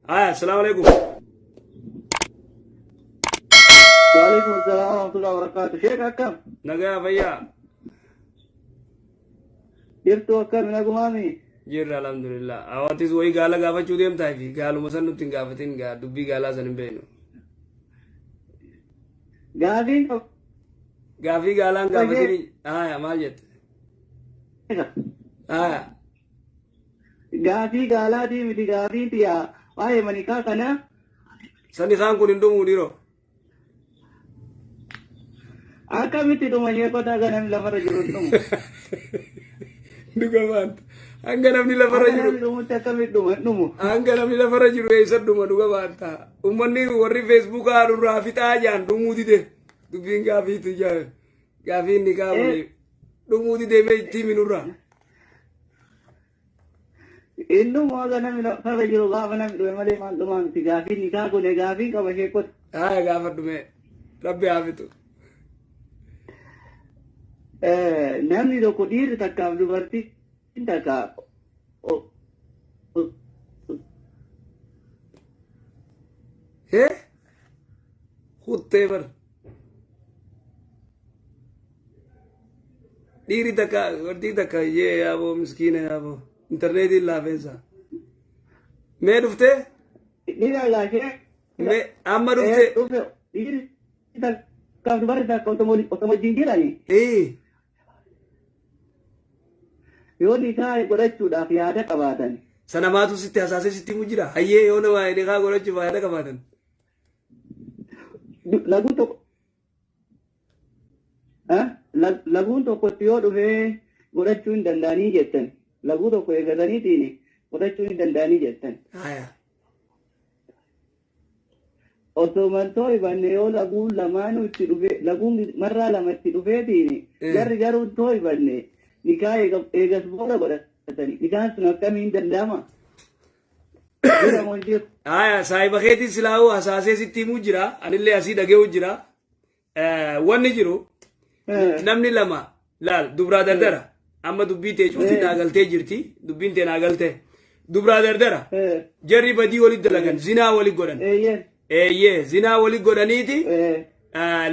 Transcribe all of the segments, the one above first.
Haya, assalaamu alaikum. Waalaikum assalam warahmatullahi wabarakatuh. Sheekh akkam? Nagaa fayyaa. Jirtu akkam nagumaami? Jirra alhamdulillah. Awatis wayii gaala gaafachuu deemtaa fi gaaluma san nutti hin gaafatin gaa dubbii gaalaa san hin beeknu. Gaafiin qaba. Gaafii gaalaan gaafatin. Haya maal jette? Haya. Gaafii gaalaatii miti gaafiin tiyaa waa'ee manikaa kana Sani kaan kun hin dhumuu dhiiroo. Akkamitti dhuma sheekota akka namni lafarra jiru hin dhumu. Dhuga baanta. Hanga namni lafarra Akka jiru. namni dhumutti akkamitti dhuma hin dhumu. Hanga namni lafarra jiru eessa dhuma dhuga baanta. Uummanni warri feesbuukaa nurraa fixaa jaan dhumuu dide. Dubbiin gaafiitu jaa. Gaafiin ni kaa'u. Dhumuu dide mee itti himi nurraa. Hin dhumu haga namni lafarra jiru gaafa namni dhume malee maal dhumaa miti gaafiin nikaa kun gaafii qaba sheekota. Haaya gaafadhu mee. Rabbi haa fixu. Namni tokko dhiirri takkaaf dubartiin takka Hee? Kuttee bar. Dhiirri takka dubartii takka yee yaaboo miskiina yaaboo intarneetiin laafeensa. Mee dhuftee? Dhiira gaashee. Mee amma dhuftee? Dhufe dhiirri takkaaf dubarri takka otuma wajjin jirani. Ee. Yoo nikaa godhachuudhaaf yaada qabaatan. Sana maatu sitti hasaasee sitti himu jira. Hayyee yoo nama nikaa godhachuuf yaada qabaatan. Laguun tokko Laguun tokkotti yoo dhufee godhachuu hin danda'anii jettan. Laguu tokko eegataniitiin godhachuu hin danda'anii jettan. Haya. Osoo mantoo hibanne yoo laguun lamaanuu itti dhufee laguun marraa lama itti dhufeetiin jarri garuu too hibanne nikaa eegas booda godhatanii nikaan sun akkamiin danda'ama? Jira moo hin jiru? Haya saahiba keetiin silaa'uu hasaasee sitti himuu jira. Anillee asii dhaga'uu jira. Wanni jiru namni lama laal dubraa dardara amma dubbii tee cufti naa galtee jirti dubbiin tee naa galtee dubraa dardara jarri badii walitti dalagan zinaa walitti godhan eeyyee zinaa walitti godhaniiti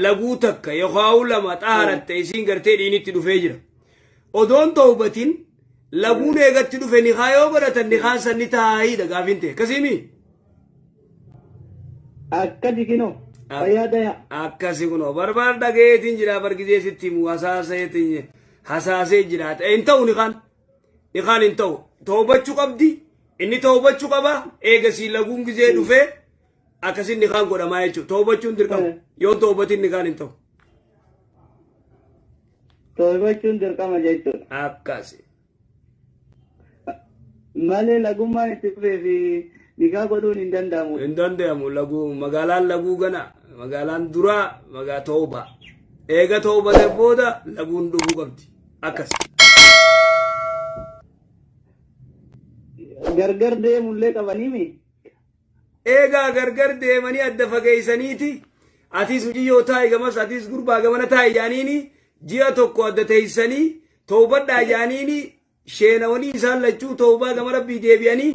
laguu takka yookaan lama xaaratte isiin gartee dhiinitti dhufee jira odoon tawbatin laguun eegatti dhufe nikaa yoo godhatan nikaan san ni taahiidha gaafiin tee akkasiimi. Akkasi kinoo. Fayyaa daya. Akkasi kunoo barbaar dhagayeetiin jira bargizee sitti himu hasaaseetiin hasaasee jira hin ta'u nikaan nikaan hin ta'u toobachuu qabdi inni toobachuu qaba eegasii laguun gizee dhufee akkasin nikaan godhamaa jechuudha toobachuun dirqama yoo toobatin nikaan hin ta'u. Toobachuun dirqama jechuudha. Akkasi. Malee lagummaan itti dhufee fi nikaa godhuun hin danda'amu. Hin danda'amu laguu magaalaan laguu gana magaalaan duraa magaa tooba eega toobate booda laguun dhufuu qabdi akkas. Gargar deemullee qabaniimi. Eegaa gargar deemanii adda fageessaniiti atis muciyyoo taa'i gamas atis gurbaa gamana taa'i jaaniini ji'a tokko adda teessanii Towbadhaa jaaniini sheenawanii isaan lachuu towbaa gama rabbii deebi'anii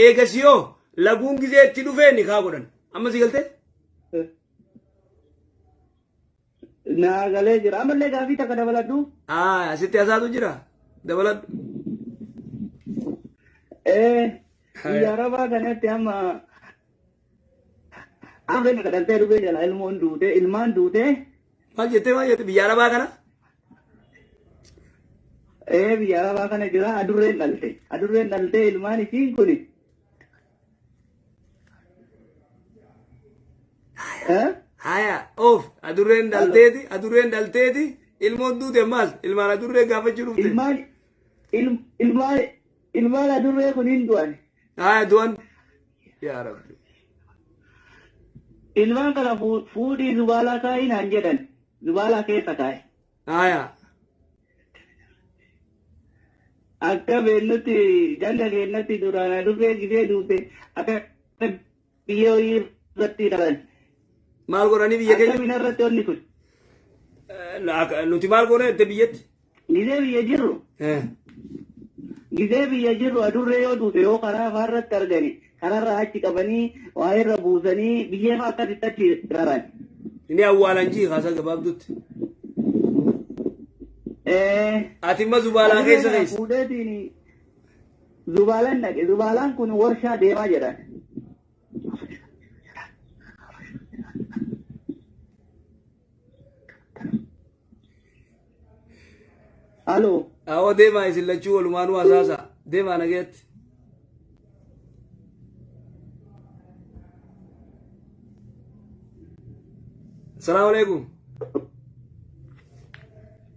eegas yoo laguun gizee itti dhufee nikaa godhan. Amma si galtee? Naa galee jira. Ammallee gaafii takka dabaladhu. Aa asitti hasaatu jira. Dabaladhu. Ee biyya arabaa kanatti amma amma inni kadhaltee dhufee jala ilmoon duute ilmaan duute. Maal jettee maal jette biyya arabaa kana? Ee biyya arabaa kana jira adurreen dhalte adurreen dhaltee ilmaan isiin kuni. Eh? Haya of adurreen dhalteeti adurreen dhalteeti ilmoon duute ammaas ilmaan adurree gaafachuu dhufte. Ilmaan ilmaan ilmaan adurree kun hin du'an. Haya du'an. Yaa Rabbi. Ilmaan kana fuudhii zubaalaa kaa'i naan jedhan. Zubaalaa keessa kaa'i. Haya. Akka beennutti ganda keennatti duraan adurree gisee duute akka biyya horii irratti dhalan. Maal godhanii biyya keenya? Akkamiin irratti wanni kun? Nuti maal goone jette biyyatti? Gizee biyya jirru. Gizee biyya jirru adurree yoo duute yoo karaa faarratti argani. Kararraa achi qabanii waa irra buusanii biyyee fa'aa akkasitti achi raran. Inni awwaalan jii kaasa gabaabdutti. Ati imma zubaalaa keessa keessa. Fuudheetiin zubaalaan dhaqe. Zubaalaan kun warshaa deemaa jedhan. Aloo. Awoo deemaa isin lachuu walumaanuu hasaasa. Deemaa nageetti. Salaamu alaikum.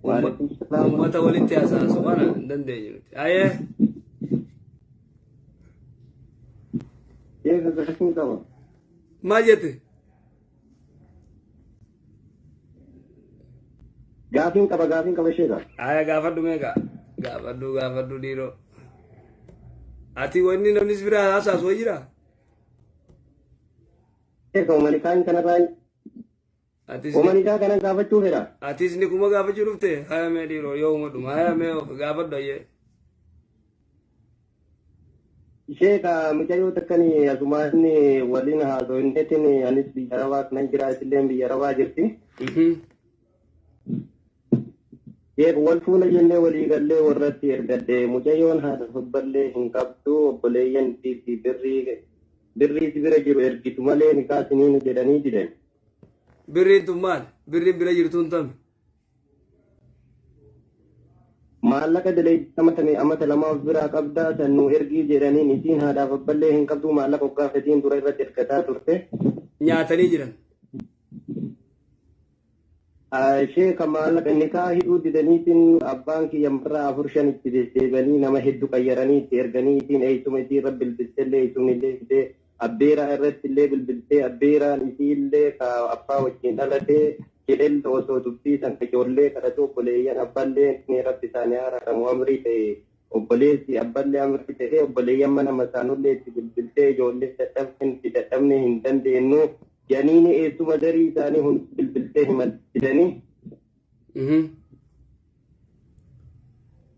Waalaikum salaam. Uummata walitti hasaasu kana hin dandeenyu nuti. Ayee. Eega gaafii qaba. Maal jette? Gaafiin qaba sheeka. Aya gaafadhu meeqa? Gaafadhu gaafadhu dhiiroo. Ati wanni namni si biraa hasaasu wayi jiraa? Sheeka umanikaan kanarraa Atis umanikaa kanan gaafachuu fedha. Atis ni kuma gaafachuu dhufte? Haya mee dhiiroo yoo uma dhuma. Haya mee gaafadhu ayyee. Sheeka mucayyoo takkani asumaan waliin haasofneetiin anis biyya arabaa kanan jira isilleen biyya arabaa jirti. Sheek wal fuuna jennee walii gallee warratti ergadhe mucayyoon haadha fubballee hin qabdu obboleeyyan fi birrii birrii si bira jiru ergitu malee ni kaasiniin jedhanii didan. Birriin tun maal? Birriin bira jirtu hin tami. Maallaqa daleessama amata lama of biraa qabdaa san nu ergii jedhaniin isiin haadhaaf abballee hin qabdu maallaqa waggaa fedhiin dura irratti ergataa turte. Nyaatanii jiran. Sheeka maallaqa nikaa hidhuu didaniitiin abbaan kiyya marraa afur shan itti deddeebi'anii nama hedduu qayyaranii itti erganii isiin eessuma isii irra bilbiltellee eessumni illee fidee abbeeraa irratti illee bilbiltee abbeeraan isii illee ka abbaa wajjin dhalatee jedhelle osoo dubbii san ijoollee kadhatu obboleeyyan abbaallee ni rabbi isaanii haaramu amrii ta'e obboleessi abbaallee amrii ta'e obboleeyyan mana masaanullee itti bilbiltee ijoollee dadhabne dadhabne hin dandeenyu janiini eessuma darii isaanii hundi bilbiltee himatidanii.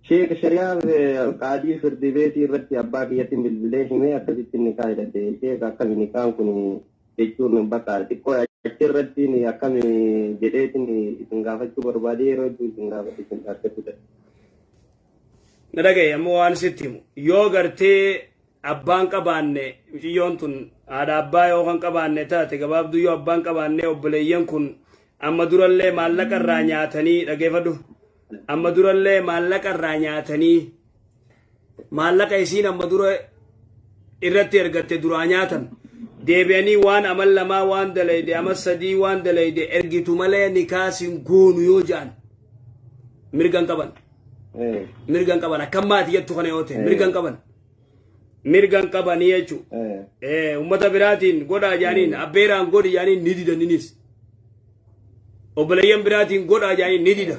Sheek shari'aa qaadii firdi beetii irratti abbaa kiyyatti bilbilee himee akkasitti nikaa hidhate. Sheek akkami nikaan kun jechuun bakka xiqqoo achirratti akkami jedheetiin isin gaafachuu barbaade yeroo hedduu isin gaafate isin argachuu dadhabe. Na dhagaye ammoo waan sitti himu. Yoo gartee abbaan qabaanne mucayyoon tun haadha abbaa yoo kan qabaanne taate gabaabduu yoo abbaan qabaanne obboleeyyan kun amma durallee maallaqa irraa nyaatanii dhageeffadhu. Amma durallee maallaqa irraa nyaatanii maallaqa isiin amma dura irratti ergatte duraa nyaatan deebi'anii waan amal lamaa waan dalayde amal sadii waan dalayde ergitu malee nikaasin goonu yoo ja'an mirgan qaban. Mirgan qaban akkam maati jettu kana yoo ta'e mirgan qaban. Mirgan qabanii jechuudha. Uummata biraatiin godhaa jaaniin abbeeraan godhi jaaniin ni didan innis. Obboleeyyan biraatiin godhaa jaaniin ni dida.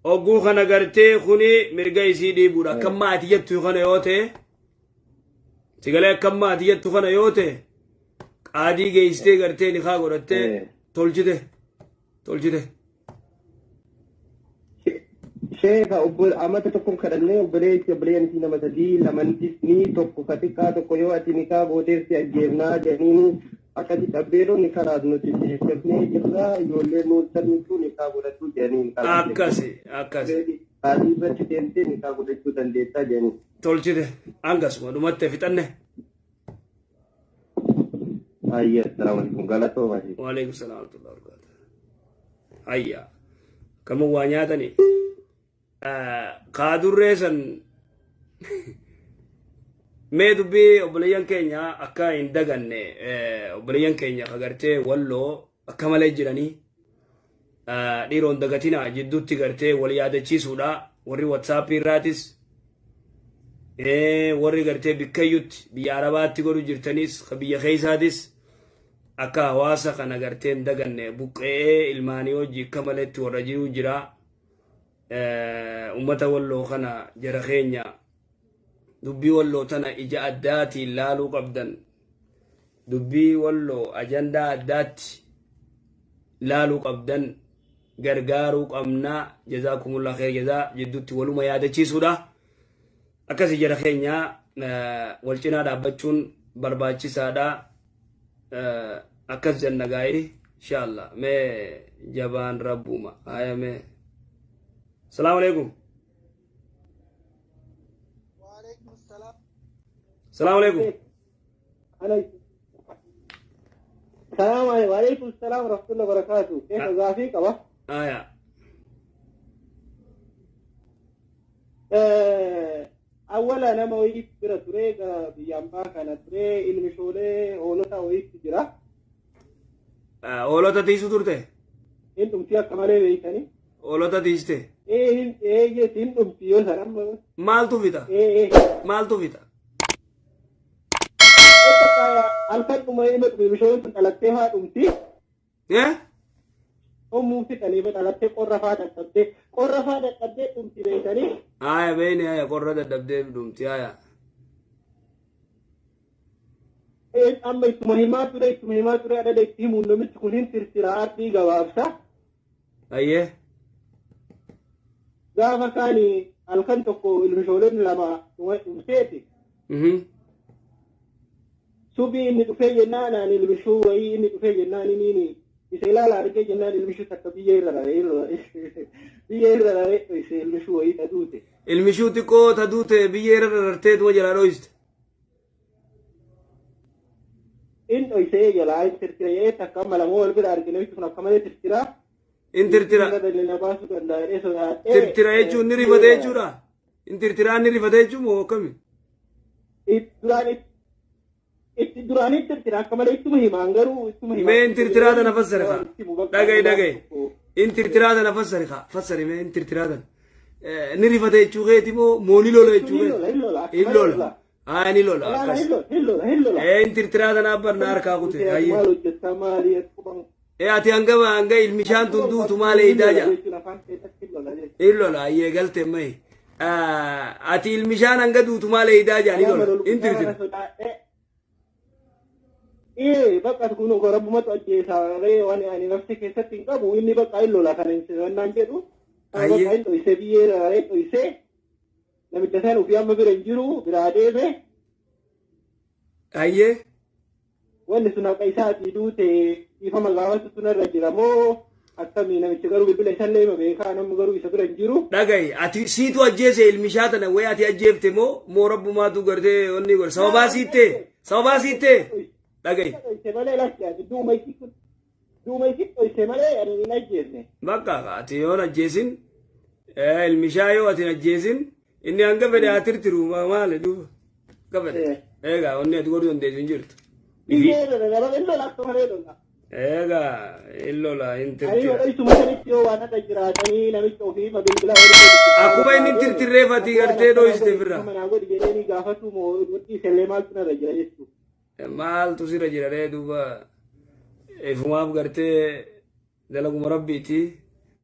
Ogguu kana gartee kuni mirga isii dhiibuudha. Akkam maati jettu kana yoo ta'e sigalee akkam maati jettu kana yoo ta'e qaadii geessitee gartee nikaa godhattee tolchite tolchite. Sheeka obbo amata tokko kadhannee obboleessi obboleeyyan isii nama sadii lamantis ni tokko ka xiqqaa tokko yoo ati nikaa gooteef si ajjeefnaa jedhaniini akkasitti abbeeroon ni kalaas nuti deeggarnee jirra ijoollee nuuttaniitu nikaa godhachuu jedhanii. Akkasi akkasi. Qaadii irratti deemtee nikaa godhachuu dandeessaa jedhanii. Tolchite hangasuma dhumatte fixanne. Ayya, assalaamu alaikum galatooma. Waalaikum salaam wa rahmatullahi wa barakatuh. Ayya. Kamuu waa nyaatani. Kaadurree san mee dubbii obboleeyyan keenya akka hin daganne obboleeyyan keenya kagartee walloo akka malee jiranii dhiiroon dagatina jidduutti gartee wal yaadachiisuudha warri WhatsAppii irraatis warri gartee bikkayyutti biyya arabaatti godhu jirtanis ka biyya keessaatis akka hawaasa kana gartee hin daganne buqqe'ee ilmaanii hojii akka maleetti warra jiru jira. Ummata walloo kana jara keenya dubbii walloo tana ija addaatiin laaluu qabdan dubbii walloo ajandaa addaatti laaluu qabdan gargaaruu qabnaa jazaakumullah khair jazaa jidduutti waluma yaadachiisuudha. Akkasii jara keenya wal cinaa dhaabbachuun Barbaachisaadha. Akkas jenna gaa'ii inshallah. Mee jabaan rabbuma. Haya mee. Salaamu alaikum. Salaamu alaikum. Salaam alaikum salaam warahmatullahi wabarakatuh. Keessa gaafii qaba. Haya. Awwala nama wayiitti bira ture, gara biyya ambaa kana ture, ilmi shoolee hoolota wayiitti jira. Hoolota tiisu turte? Hin dhumti akka malee beektanii. Hoolota tiiste? Ee, ee, hin dhumti yoo san amma. Maaltu fixa? Ee. Maaltu fixa? Halkan dhuma ilma dhume, bishaan sun dhalattee haa dhumti. Eh? Hommuu fixanii dhalattee qorra faa dadhabdee dhumti beektanii. Haya beeyni, haya, qorra dadhabdee dhumti, haya. Amma ittuma himaa ture, adada itti himuun namichi kun hin tirtira, ardii gabaabsa. Ayyee. Gaafa kaani halkan tokko ilmishooleen lama dhumteeti. Subii inni dhufee jennaan, ani ilmishuu wayii inni dhufee jennaan, inni isa ilaala argee jennaan, ilmishuu takka biyya irra raree dhoyse, ilmishuu wayii ta duute. Ilmishuu xiqqoo ta duute biyya irra rararteetuma jalaa dhoyste. In dhoysee jalaa in tirtira jedhee, takka amma lama wal bira argine, namichi kun akka malee tirtira. In tirtira. Irra baasuu danda'a jedhee sodaadhee. Tirtira jechuun ni rifate jechuudha. In tirtiraan ni rifate jechuun moo akkami? Duraan itti duraanii tirtira akka malee, ittuma himaan garuu ittuma himaan. Mee in tirtiraa tana fassari kaa. Dhagayi, dhagayi. In tirtiraa tana fassari kaa. Fassari mee in tirtiraa tana. Ni rifate jechuu keeti moo ni lola jechuu Hin keeti? lola, hin lola. Hin lola. Haa, ni lola akkas. Hin lola, hin lola, hin lola. In tirtiraa tana abbaan harkaa kute. Hayyee. Maal hojjettaa, maali akkuma. Ati hanga ilmishaan tun duutu maal eeydaa jaa? Jechuun afaan keessatti hin lola jechuudha. Hin lola, hayyee, galte mayi. Ati ilmishaan hanga duutu maal eeydaa jaa, ni lola. In tirtira. Ee, bakka kun rabbumatu ajjeesaa ree, waan ani nafsi keessatti hin qabu, inni bakka hin lola kan hin sirannaan jedhu. Hayyee. Bakka hin dhoysee, biyyee raree dhoysee, namicha san ofii amma bira hin jiru, biraa deeme. Hayyee. Wanni sun haqa isaatii duute, dhiifama gaafatu narra jira moo akkamii? Namicha garuu bilbila isallee hima beekaa, namni garuu isa bira hin jiru. Dhagayi, ati siitu ajjeese ilmishaa tana wayi, ati ajjeefte moo rabbumaatu gartee onni godhe, sababaa siittee, sababaa siittee, dhagayi. Dhoyse malee lakki, ati duuma isi dhoyse malee ani hin ajjeesne. Bakka ati yoon ajjeesin, ilmishaa yoo ati hin ajjeesin, inni hanga fedhe haa tirtiru, maali duuba hanga fedhe. Egaa onni ati godhuu dandeessu hin jirtu. Biyyee irra raree hin lola, akka malee lola. Egaa hin lola, hin Ani tirtira. dhoysuma sanitti yoo waan irra jiraatanii namicha ofii ma bilbila. Akkuma inni hin tirtirreef ati gartee dhoysite firra. Manaa godhi jedhee gaafatu moo dhiisellee, maaltu narra jira jechuudha. Maaltu sirra jira ree duuba? Ifumaaf gartee dalaguma rabbiiti.